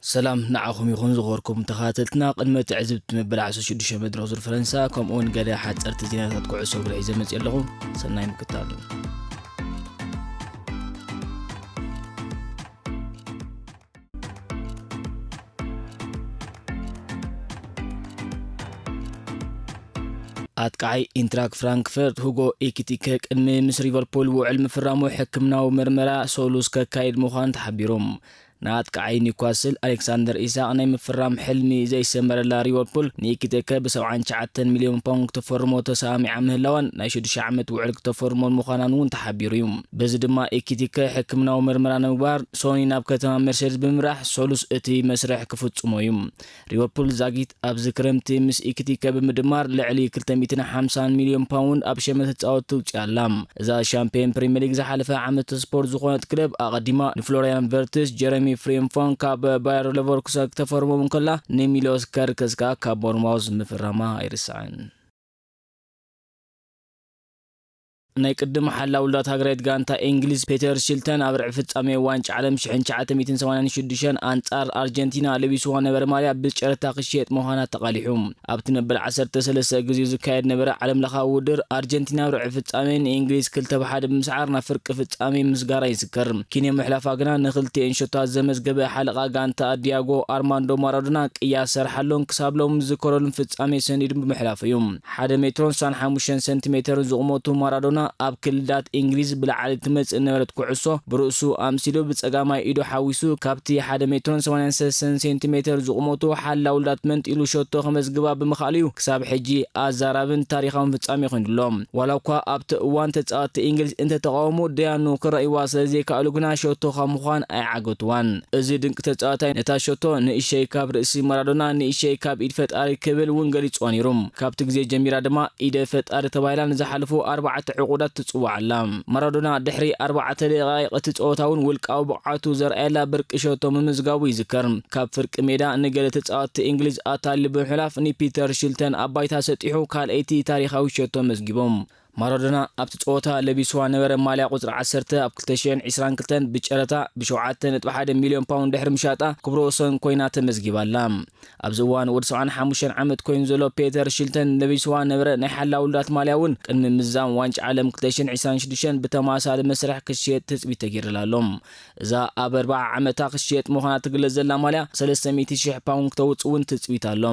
ሰላም ንዓኹም ይኹን ዝኸበርኩም ተኸታተልትና። ቅድሚ ትዕዝብቲ መበል ዓሰርተ ሽዱሽተ መድረኽ ዙር ፈረንሳ ከምኡውን ገለ ሓፀርቲ ዜናታት ኩዕሶ እግሪ ሒዘ መፅእ ኣለኹ። ሰናይ ምክታል። ኣጥቃዓይ ኢንትራክ ፍራንክፈርት ሁጎ ኢኪቲከ ቅድሚ ምስ ሊቨርፑል ውዕል ምፍራሙ ሕክምናዊ ምርመራ ሰሉስ ከካይድ ምዃኑ ተሓቢሩ። ንኣጥቃዓይ ኒውካስል ኣሌክሳንደር ኢሳቅ ናይ ምፍራም ሕልሚ ዘይሰመረላ ሊቨርፑል ንኢኪቲከ ብ ሰብዓን ትሽዓተን ሚልዮን ፓውንድ ክተፈርሞ ተሰማሚዓ ምህላዋን ናይ ሽዱሽተ ዓመት ውዕል ክተፈርሞን ምዃናን እውን ተሓቢሩ እዩ። በዚ ድማ ኢኪቲከ ሕክምናዊ ምርመራ ንምግባር ሶኒ ናብ ከተማ መርሴድስ ብምምራሕ ሰሉስ እቲ መስርሕ ክፍጽሞ እዩ። ሊቨርፑል ዛጊት ኣብዚ ክረምቲ ምስ ኢኪቲከ ብምድማር ልዕሊ ክልተ ሚእትን ሓምሳን ሚልዮን ፓውንድ ኣብ ሸመተ ተጻወትቲ ትውፅእ ኣላ። እዛ ሻምፒዮን ፕሪምየር ሊግ ዝሓለፈ ዓመት ስፖርት ዝኾነት ክለብ ኣቐዲማ ንፍሎሪያን ቨርትስ፣ ጀረሚ ፍሬምፖንግ ካብ ባየር ሌቨርኩሰን ክተፈርሞም እንከላ፣ ንሚሎስ ከርከዝ ከኣ ካብ ቦርንማውዝ ምፍራማ ኣይርሳዕን። ናይ ቅድም ሓላው ውልዳት ሃገራዊት ጋንታ እንግሊዝ ፔተር ሽልተን ኣብ ርዕይ ፍጻሜ ዋንጫ ዓለም ሽሕን ትሽዓተ ሚእትን ሰማንያን ሽዱሽተን ኣንጻር ኣርጀንቲና ለቢስዋ ነበረ ማልያ ብጨረታ ክሽየጥ ምዃና ተቓሊሑ። ኣብቲ መበል ዓሰርተ ሰለስተ ግዜኡ ዝካየድ ነበረ ዓለምለኻዊ ውድድር ኣርጀንቲና ኣብ ርዕይ ፍጻሜ ንእንግሊዝ ክልተ ብ ሓደ ብምስዓር ናብ ፍርቂ ፍጻሜ ምስጋራ ይዝከር። ኪንዮ ምሕላፋ ግና ንክልቲኤን ሸቶታት ዘመዝገበ ሓለቓ ጋንታ ዲያጎ ኣርማንዶ ማራዶና ቅያ ዝሰርሓሉን ክሳብ ሎሚ ዝዝከረሉን ፍጻሜ ሰኒዱ ብምሕላፉ እዩ። ሓደ ሜትሮን ስሳን ሓሙሽተን ሰንቲሜተርን ዝቑመቱ ማራዶና ኣብ ክልላት እንግሊዝ ብላዕሊ ትመጽእ ነበረት ኩዕሶ ብርእሱ ኣምሲሉ ብጸጋማይ ኢዱ ሓዊሱ ካብቲ ሓደ ሜትሮን ሰማንያን ሰለስተን ሴንቲሜተር ዝቑመቱ ሓላው ውልዳት መንጢሉ ሸቶ ከመዝግባ ብምኽኣሉ እዩ ክሳብ ሕጂ ኣዛራብን ታሪኻውን ፍጻሜ ኮይኑ ኣሎ። ዋላ እኳ ኣብቲ እዋን ተጻወትቲ እንግሊዝ እንተተቓወሙ ደያኑ ክረእይዋ ስለ ዘይከኣሉ ግና ሸቶ ካብ ምዃን ኣይዓገትዋን። እዚ ድንቂ ተጻዋታይ ነታ ሸቶ ንእሸይ ካብ ርእሲ ማራዶና ንእሸይ ካብ ኢድ ፈጣሪ ክብል እውን ገሊጽዋ ነይሩ። ካብቲ ግዜ ጀሚራ ድማ ኢደ ፈጣሪ ተባሂላ ንዝሓለፉ ኣርባዕተ ዕቑዳት ትጽዋዕ ኣላ። ማራዶና ድሕሪ ኣርባዕተ ደቃይቕ እቲ ጸወታ እውን ውልቃዊ ብቕዓቱ ዘርኣየላ ብርቂ ሸቶ ምምዝጋቡ ይዝከር። ካብ ፍርቂ ሜዳ ንገለ ተጻወትቲ እንግሊዝ ኣታሊሉ ብምሕላፍ ንፒተር ሽልተን ኣብ ባይታ ሰጢሑ ካልኣይቲ ታሪኻዊ ሸቶ መዝጊቦም። ማራዶና ኣብቲ ጸወታ ለቢስዋ ነበረ ማልያ ቁጽሪ ዓሰርተ ኣብ ክልተ ሽሕን ዕስራን ክልተን ብጨረታ ብ ሸውዓተ ነጥቢ ሓደ ሚልዮን ፓውንድ ድሕሪ ምሻጣ ክብረ ወሰን ኮይና ተመዝጊባ ኣላ። ኣብዚ እዋን ወዲ ሰብዓን ሓሙሽተን ዓመት ኮይኑ ዘሎ ፔተር ሽልተን ለቢስዋ ነበረ ናይ ሓላው ውልዳት ማልያ እውን ቅድሚ ምዝዛም ዋንጫ ዓለም ክልተ ሽሕን ዕስራን ሽዱሽተን ብተመሳሳሊ መስርሕ ክሽየጥ ትጽቢት ተገይሩላ ኣሎ። እዛ ኣብ ኣርብዓ ዓመታ ክሽየጥ ምዃና ትግለጽ ዘላ ማልያ ሰለስተ ሚእቲ ሽሕ ፓውንድ ክተውጽእ እውን ትጽቢት ኣሎ።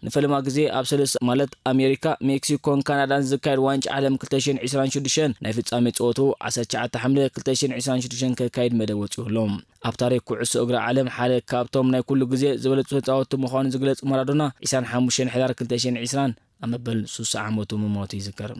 ንፈለማ ግዜ ኣብ ሰለስተ ማለት ኣሜሪካ፣ ሜክሲኮን ካናዳን ዝካየድ ዋንጫ ዓለም ክልተ ሽሕን ዕስራን ሽዱሽተን ናይ ፍጻሜ ጸወትኡ ዓሰርተ ትሽዓተ ሓምለ ክልተ ሽሕን ዕስራን ሽዱሽተን ከካይድ መደብ ወጺኡ ኣሎ። ኣብ ታሪኽ ኩዕሶ እግሪ ዓለም ሓደ ካብቶም ናይ ኩሉ ግዜ ዝበለጹ ተጻወትቲ ምዃኑ ዝግለጽ ማራዶና ዕስራን ሓሙሽተን ሕዳር ክልተ ሽሕን ዕስራን ኣብ መበል ሱሳ ዓመቱ ምሞቱ ይዝከር።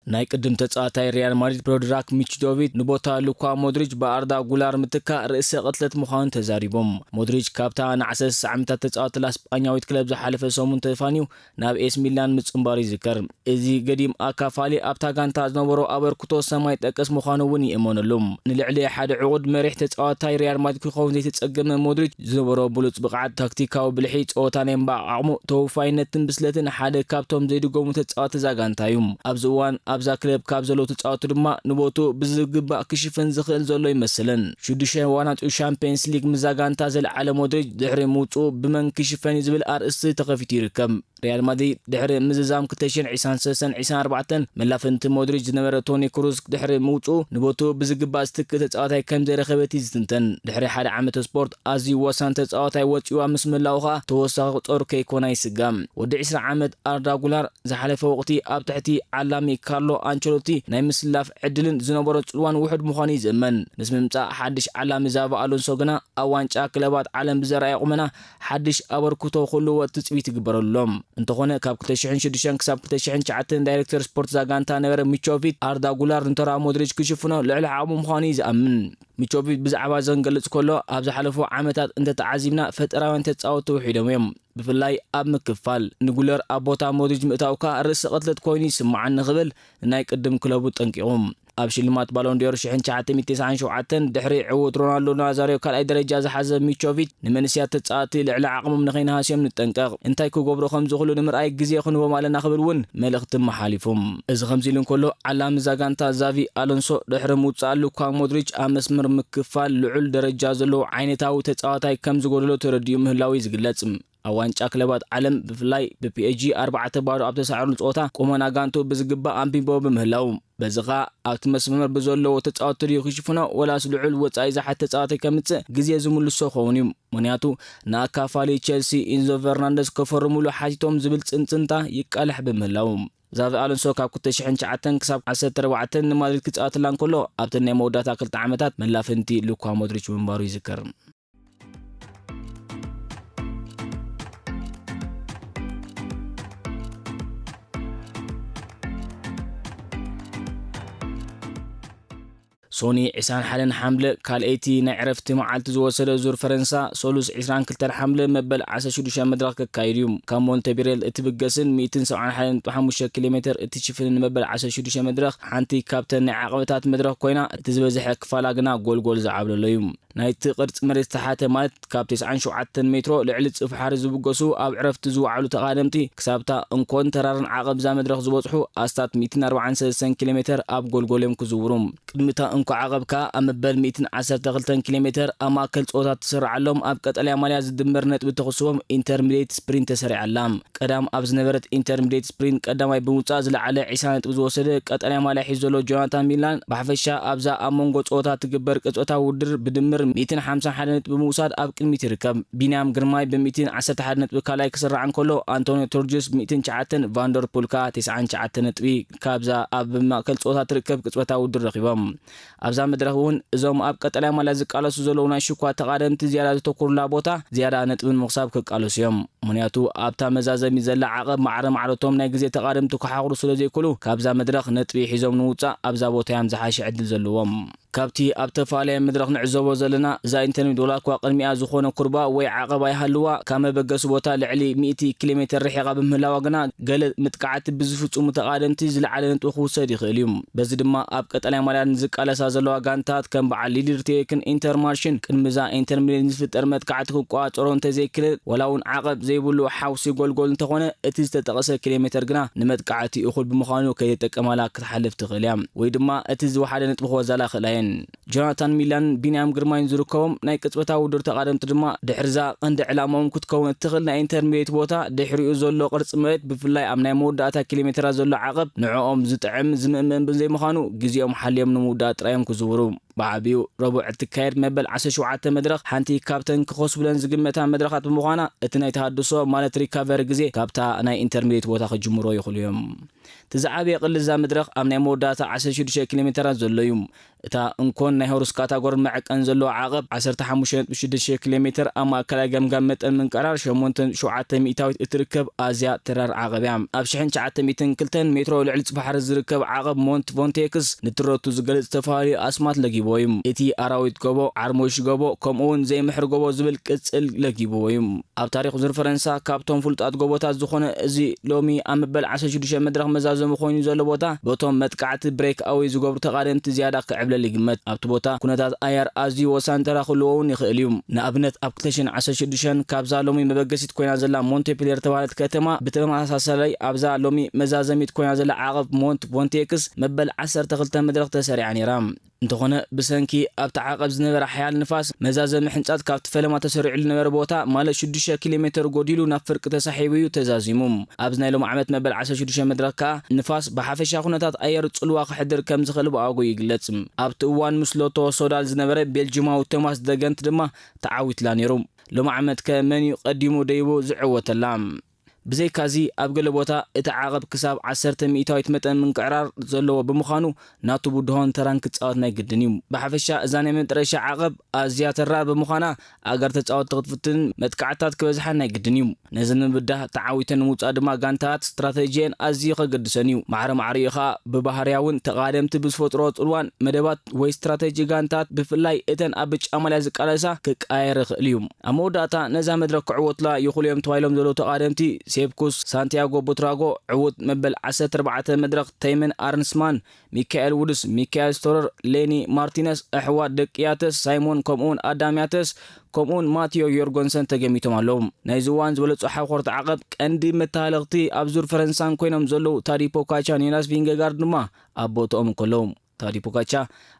ናይ ቅድም ተጻዋታይ ሪያል ማድሪድ ፕሮድራክ ሚችዶቪች ንቦታ ሉካ ሞድሪች ብኣርዳ ጉላር ምትካእ ርእሰ ቅትለት ምዃኑ ተዛሪቦም። ሞድሪች ካብታ ንዓሰርተ ዓመታት ተጻወተላ ስጳኛዊት ክለብ ዝሓለፈ ሰሙን ተፋንዩ ናብ ኤስ ሚላን ምጽንባሩ ይዝከር። እዚ ገዲም ኣካፋሊ ኣብታ ጋንታ ዝነበሮ ኣበርክቶ ሰማይ ጠቀስ ምዃኑ እውን ይእመነሉ። ንልዕሊ ሓደ ዕቑድ መሪሕ ተጻዋታይ ሪያል ማድሪድ ክኸውን ዘይተጸገመ ሞድሪች ዝነበሮ ብሉጽ ብቕዓት፣ ታክቲካዊ ብልሒ፣ ጸወታ ናይ ምንባቕ ዓቕሙ፣ ተወፋይነትን ብስለትን ሓደ ካብቶም ዘይድገሙ ተጻወትቲ እዛ ጋንታ እዩ። ኣብዚ እዋን ኣብዛ ክለብ ካብ ዘለዉ ተጻወትቲ ድማ ንቦትኡ ብዝግባእ ክሽፈን ዝኽእል ዘሎ ይመስልን። ሽዱሽተ ዋናቱ ሻምፒየንስ ሊግ ምስዛ ጋንታ ዘልዓለ ሞድሪች ድሕሪ ምውጽኡ ብመን ክሽፈን እዩ ዝብል ኣርእስቲ ተኸፊቱ ይርከብ። ሪያል ማድሪድ ድሕሪ ምዝዛም ክልተ ሽሕን ዕስራን ሰለስተን ዕስራን ኣርባዕተን መላፍንቲ ሞድሪች ዝነበረ ቶኒ ክሩዝ ድሕሪ ምውጽኡ ንቦትኡ ብዝግባእ ዝትክእ ተጻዋታይ ከም ዘይረኸበት እዩ ዝትንተን። ድሕሪ ሓደ ዓመት ስፖርት ኣዝዩ ወሳኒ ተጻዋታይ ወጺዋ ምስ ምህላዉ ከኣ ተወሳኺ ቁጽር ከይኮና ይስጋም። ወዲ ዕስራ ዓመት ኣርዳ ጉላር ዝሓለፈ ወቕቲ ኣብ ትሕቲ ዓላሚ ካርሎ ኣንቸሎቲ ናይ ምስላፍ ዕድልን ዝነበሮ ጽልዋን ውሑድ ምዃኑ እዩ ዝእመን። ምስ ምምጻእ ሓድሽ ዓላሚ ዛቪ ኣሎንሶ ግና ኣብ ዋንጫ ክለባት ዓለም ብዘርኣየ ቁመና ሓድሽ ኣበርክቶ ክህልዎ ትጽቢት ይግበረሎም። እንተኾነ ካብ ክልተ ሽሕን ሽዱሽተን ክሳብ ክልተ ሽሕን ትሽዓተን ዳይሬክተር ስፖርት እዛ ጋንታ ነበረ ሚቾቪች ኣርዳ ጉላር ንተራ ሞድሪች ክሽፍኖ ልዕሊ ዓቕሙ ምዃኑ እዩ ዝኣምን። ሚቾቪች ብዛዕባ ዘን ገልጽ ከሎ ኣብ ዝሓለፉ ዓመታት እንተተዓዚብና ፈጠራውያን ተጻወትቲ ውሒዶም እዮም። ብፍላይ ኣብ ምክፋል ንጉለር ኣብ ቦታ ሞድሪች ምእታው ከኣ ርእሲ ቅትለት ኮይኑ ይስምዓኒ ክብል ንናይ ቅድም ክለቡ ጠንቂቑ። ኣብ ሽልማት ባሎንዲዮር ሽሕን ትሽዓተ ሚእትን ተስዓን ሸውዓተን ድሕሪ ዕዉት ሮናልዶ ናዛሪዮ ካልኣይ ደረጃ ዝሓዘ ሚቾቪች፣ ንመንስያት ተጻወትቲ ልዕሊ ዓቕሞም ንኸይንሃስዮም ንጠንቀቕ፣ እንታይ ክገብሩ ከም ዝኽእሉ ንምርኣይ ግዜ ክንቦም ኣለና ክብል እውን መልእኽቲ መሓሊፉ። እዚ ከምዚ ኢሉ እንከሎ፣ ዓላሚ እዛ ጋንታ ዛቪ ኣሎንሶ ድሕሪ ምውጻእ ሉካ ሞድሪች ኣብ መስመር ምክፋል ልዑል ደረጃ ዘለዎ ዓይነታዊ ተጻዋታይ ከም ዝጎደሎ ተረዲኡ ምህላው እዩ ዝግለጽ። ኣብ ዋንጫ ክለባት ዓለም ብፍላይ ብፒኤስጂ ኣርባዕተ ባዶ ኣብ ተሳዕሩሉ ጸወታ ቁመና ጋንቱ ብዝግባእ ኣንቢቦ ብምህላው፣ በዚ ኸኣ ኣብቲ መስመር ብዘለዎ ተጻወትቲ ድዩ ክሽፍኖ ወላስ ልዑል ወጻኢ ዝሓት ተጻዋታይ ከምጽእ ግዜ ዝምልሶ ክኸውን እዩ። ምኽንያቱ ንኣካፋሊ ቸልሲ ኢንዞ ፈርናንደስ ከፈርሙሉ ሓቲቶም ዝብል ጽንጽንታ ይቃላሕ ብምህላው፣ ዛቪ ኣሎንሶ ካብ ክልተ ሽሕን ትሽዓተን ክሳብ ዓሰርተ ኣርባዕተን ንማድሪድ ክጻወተላ እንከሎ ኣብተን ናይ መወዳእታ ክልተ ዓመታት መላፍንቲ ሉካ ሞድሪች ምንባሩ ይዝከር። ሶኒ ዕስራን ሓደን ሓምለ ካልኣይቲ ናይ ዕረፍቲ መዓልቲ ዝወሰደ ዙር ፈረንሳ፣ ሰሉስ ዕስራን ክልተን ሓምለ መበል ዓሰርተ ሽዱሽተ መድረኽ ከካይድ እዩ። ካብ ሞንቴቢሬል እትብገስን ሚእትን ሰብዓን ሓደን ነጥቢ ሓሙሽተ ኪሎ ሜትር እትሽፍንን መበል ዓሰርተ ሽዱሽተ መድረኽ ሓንቲ ካብተን ናይ ዓቐበታት መድረኽ ኮይና፣ እቲ ዝበዝሐ ክፋላ ግና ጎልጎል ዝዓብለሎ እዩ። ናይቲ ቅርጺ መሬት ዝተሓተ፣ ማለት ካብ ተስዓን ሸውዓተን ሜትሮ ልዕሊ ጽፍሓሪ ዝብገሱ ኣብ ዕረፍቲ ዝወዓሉ ተቓደምቲ፣ ክሳብታ እንኮን ተራርን ዓቐብ እዛ መድረኽ ዝበጽሑ ኣስታት ሚእትን ኣርባዓን ሰለስተን ኪሎ ሜተር ኣብ ጎልጎል እዮም ክዝውሩ። ቅድሚ እታ እንኮ ዓቐብ ከኣ ኣብ መበል ሚእትን ዓሰርተ ክልተን ኪሎ ሜተር ኣብ ማእከል ጸወታ ትስርዓሎም ኣብ ቀጠልያ ማልያ ዝድመር ነጥቢ ተኽስቦም ኢንተርሚዲየት ስፕሪንት ተሰሪዓ ኣላ። ቀዳም ኣብ ዝነበረት ኢንተርሚዲየት ስፕሪንት ቀዳማይ ብምውጻእ ዝለዓለ ዕስራ ነጥቢ ዝወሰደ ቀጠልያ ማልያ ሒዙ ዘሎ ጆናታን ሚላን፣ ብሓፈሻ ኣብዛ ኣብ መንጎ ጸወታ ትግበር ቅጽበታዊ ውድድር ብድምር ሚእትን ሓምሳን ሓደ ነጥቢ ብምውሳድ ኣብ ቅድሚት ይርከብ። ቢንያም ግርማይ ብሚእትን ዓሰርተ ሓደ ነጥቢ ካልኣይ ክስራዕ እንከሎ፣ ኣንቶኒዮ ቶርጅስ ብሚእትን ትሽዓተን፣ ቫንደርፑል ከኣ ተስዓን ትሽዓተን ነጥቢ ካብዛ ኣብ ማእከል ጸወታ ትርከብ ቅጽበታዊ ውድድር ረኺቦም። ኣብዛ መድረኽ እውን እዞም ኣብ ቀጠልያ ማልያ ዝቃለሱ ዘለዉ ናይ ሽኳ ተቓደምቲ ዝያዳ ዘተኩሩላ ቦታ ዝያዳ ነጥቢ ንምኽሳብ ክቃለሱ እዮም። ምኽንያቱ ኣብታ መዛዘሚት ዘላ ዓቐብ ማዕረ ማዕረቶም ናይ ግዜ ተቓደምቲ ክሓኽሩ ስለ ዘይክእሉ፣ ካብዛ መድረኽ ነጥቢ ሒዞም ንምውጻእ ኣብዛ ቦታ እዮም ዝሓሸ ዕድል ዘለዎም። ካብቲ ኣብ ተፈላለየ መድረኽ ንዕዘቦ ዘለና፣ እዛ ኢንተርሚት ወላ እኳ ቅድሚኣ ዝኾነ ኩርባ ወይ ዓቐብ ኣይሃልዋ፣ ካብ መበገሲ ቦታ ልዕሊ ሚእቲ ኪሎ ሜተር ርሒቓ ብምህላዋ ግና፣ ገለ መጥቃዕቲ ብዝፍጽሙ ተቓደምቲ ዝለዓለ ነጥቢ ክውሰድ ይኽእል እዩ። በዚ ድማ ኣብ ቀጠልያ ማልያ ንዝቃለሳ ዘለዋ ጋንታት ከም በዓል ሊድር ቴክን ኢንተርማርሽን ቅድሚ እዛ ኢንተርሚት ንዝፍጠር መጥቃዕቲ ክቆጻጸሮ እንተዘይክእል፣ ዋላ እውን ዓቐብ ዘይብሉ ሓውሲ ጎልጎል እንተኾነ፣ እቲ ዝተጠቕሰ ኪሎ ሜተር ግና ንመጥቃዕቲ እኹል ብምዃኑ ከይተጠቀማላ ክትሓልፍ ትኽእል እያ። ወይ ድማ እቲ ዝወሓደ ነጥቢ ክወዛላ ክእላ እየን። ጆናታን ሚላን ቢንያም ግርማይን ዝርከቦም ናይ ቅጽበታዊ ውድድር ተቓደምቲ ድማ ድሕርዛ ቀንዲ ዕላማኦም ክትከውን እትኽእል ናይ ኢንተርሚዲየት ቦታ ድሕሪኡ ዘሎ ቅርጺ መሬት፣ ብፍላይ ኣብ ናይ መወዳእታ ኪሎ ሜተራት ዘሎ ዓቐብ ንዕኦም ዝጥዕም ዝምእምእን ብዘይምዃኑ ግዜኦም ሓልዮም ንምውዳእ ጥራይ እዮም ክዝውሩ። ብዓቢኡ ረቡዕ እትካየድ መበል ዓሰርተ ሸውዓተ መድረኽ ሓንቲ ካብተን ክኸስቡለን ዝግመታ መድረኻት ብምዃና፣ እቲ ናይ ተሃድሶ ማለት ሪካቨሪ ግዜ ካብታ ናይ ኢንተርሚዲየት ቦታ ክጅምሮ ይኽእሉ እዮም። እቲ ዝዓበየ ቅሊ እዛ መድረኽ ኣብ ናይ መወዳእታ ዓሰርተ ሽዱሽተ ኪሎ ሜተራት ዘሎ እዩ። እታ እንኮን ናይ ሆርስ ካታጎርን መዐቀን ዘለዋ ዓቐብ ዓሰርተ ሓሙሽተ ነጥቢ ሽዱሽተ ኪሎ ሜተር ኣብ ማእከላይ ገምጋም መጠን ምንቅዕራር ሸሞንተ ነጥቢ ሸውዓተ ሚእታዊት እትርከብ ኣዝያ ተራር ዓቐብ እያ። ኣብ ሽሕን ትሽዓተ ሚእትን ክልተን ሜትሮ ልዕሊ ጽፍሓሪ ዝርከብ ዓቐብ ሞንት ቮንቴክስ ንትረቱ ዝገልጽ ዝተፈላለዩ ኣስማት ለጊብዎ እዩ። እቲ ኣራዊት ጎቦ፣ ዓርሞሽ ጎቦ፣ ከምኡ እውን ዘይምሕር ጎቦ ዝብል ቅጽል ለጊብዎ እዩ። ኣብ ታሪኽ ዙር ፈረንሳ ካብቶም ፍሉጣት ጎቦታት ዝኾነ እዚ ሎሚ ኣብ መበል ዓሰርተ ሽዱሽተ መድረኽ መዛዘሚ ኮይኑ ዘሎ ቦታ፣ በቶም መጥቃዕቲ ብሬክ ኣወይ ዝገብሩ ተቓደምቲ ዝያዳ ክዕብለል ይግመት። ኣብቲ ቦታ ኩነታት ኣየር ኣዝዩ ወሳኒ ተራ ክህልዎ እውን ይኽእል እዩ። ንኣብነት ኣብ ክልተ ሽሕን ዓሰርተ ሽዱሽተን ካብዛ ሎሚ መበገሲት ኮይና ዘላ ሞንቴፔሌር ተባህለት ከተማ ብተመሳሳላይ ኣብዛ ሎሚ መዛዘሚት ኮይና ዘላ ዓቐብ ሞንት ቮንቴክስ መበል ዓሰርተ ክልተ መድረኽ ተሰሪዓ ነይራ። እንተኾነ፣ ብሰንኪ ኣብቲ ዓቐብ ዝነበረ ሓያል ንፋስ፣ መዛዘሚ ሕንጻት ካብቲ ፈለማ ተሰሪዕሉ ዝነበረ ቦታ፣ ማለት ሽዱሽተ ኪሎ ሜተር ጎዲሉ፣ ናብ ፍርቂ ተሳሒቡ እዩ ተዛዚሙ። ኣብዚ ናይ ሎሚ ዓመት መበል ዓሰርተ ሽዱሽተ መድረኽ ከኣ፣ ንፋስ ብሓፈሻ ኩነታት ኣየር ጽልዋ ከሕድር ከም ዝኽእል ብኣግኡ ይግለጽ። ኣብቲ እዋን ምስ ሎቶ ሶዳል ዝነበረ ቤልጂማዊ ቶማስ ደገንት ድማ ተዓዊትላ ነይሩ። ሎሚ ዓመት ከ መን እዩ ቀዲሙ ደይቡ ዝዕወተላ? ብዘይካዚ፣ ኣብ ገለ ቦታ እቲ ዓቐብ ክሳብ ዓሰርተ ሚእታዊት መጠን ምንቅዕራር ዘለዎ ብምዃኑ፣ ናቱ ብድሆን ተራን ክጻወት ናይ ግድን እዩ። ብሓፈሻ፣ እዛ ናይ መጨረሻ ዓቐብ ኣዝያ ተራር ብምዃና፣ ኣገር ተጻወትቲ ክትፍትንን መጥቃዕትታት ክበዝሓን ናይ ግድን እዩ። ነዚ ንምብዳህ፣ ተዓዊተን ንምውጻእ ድማ ጋንታት ስትራተጂየን ኣዝዩ ከገድሰን እዩ። ማዕረ ማዕሪኡ ኸኣ፣ ብባህርያውን ተቓደምቲ ብዝፈጥሮ ጽልዋን መደባት ወይ ስትራተጂ ጋንታት፣ ብፍላይ እተን ኣብ ብጫ ማልያ ዝቃለሳ፣ ክቀያየር ይኽእል እዩ። ኣብ መወዳእታ ነዛ መድረኽ ክዕወቱላ ይኽእሉ እዮም ተባሂሎም ዘለዉ ተቓደምቲ ሴፕኩስ፣ ሳንቲያጎ ቡትራጎ፣ ዕዉት መበል ዓሰርተ ኣርባዕተ መድረኽ ተይመን ኣርንስማን፣ ሚካኤል ውድስ፣ ሚካኤል ስቶረር፣ ሌኒ ማርቲነስ፣ ኣሕዋት ደቂ ያተስ ሳይሞን፣ ከምኡውን ኣዳም ያተስ፣ ከምኡውን ማቲዮ ዮርጎንሰን ተገሚቶም ኣለዉ። ናይዚ እዋን ዝበለጹ ሓኾርቲ ዓቐብ ቀንዲ መተሃለኽቲ ኣብ ዙር ፈረንሳን ኮይኖም ዘለዉ ታዲ ፖካቻን ዮናስ ቪንገጋርድ ድማ ኣብ ቦታኦም እንከለዉ፣ ታዲ ፖካቻ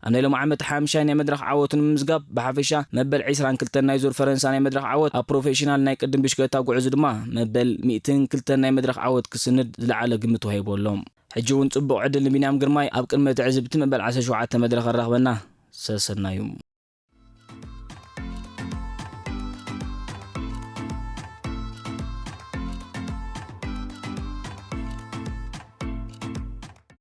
ኣብ ናይ ሎም ዓመት ሓምሻይ ናይ መድረኽ ዓወቱ ንምምዝጋብ ብሓፈሻ መበል ዕስራን ክልተን ናይ ዙር ፈረንሳ ናይ መድረኽ ዓወት፣ ኣብ ፕሮፌሽናል ናይ ቅድም ብሽክለታ ጉዕዙ ድማ መበል ሚእትን ክልተን ናይ መድረኽ ዓወት ክስንድ ዝለዓለ ግምት ተዋሂቡ ኣሎ። ሕጂ እውን ጽቡቕ ዕድል ንቢንያም ግርማይ ኣብ ቅድመ ትዕዝብቲ መበል ዓሰርተ ሸውዓተ መድረኽ ኣራኽበና። ሰሰናዩ።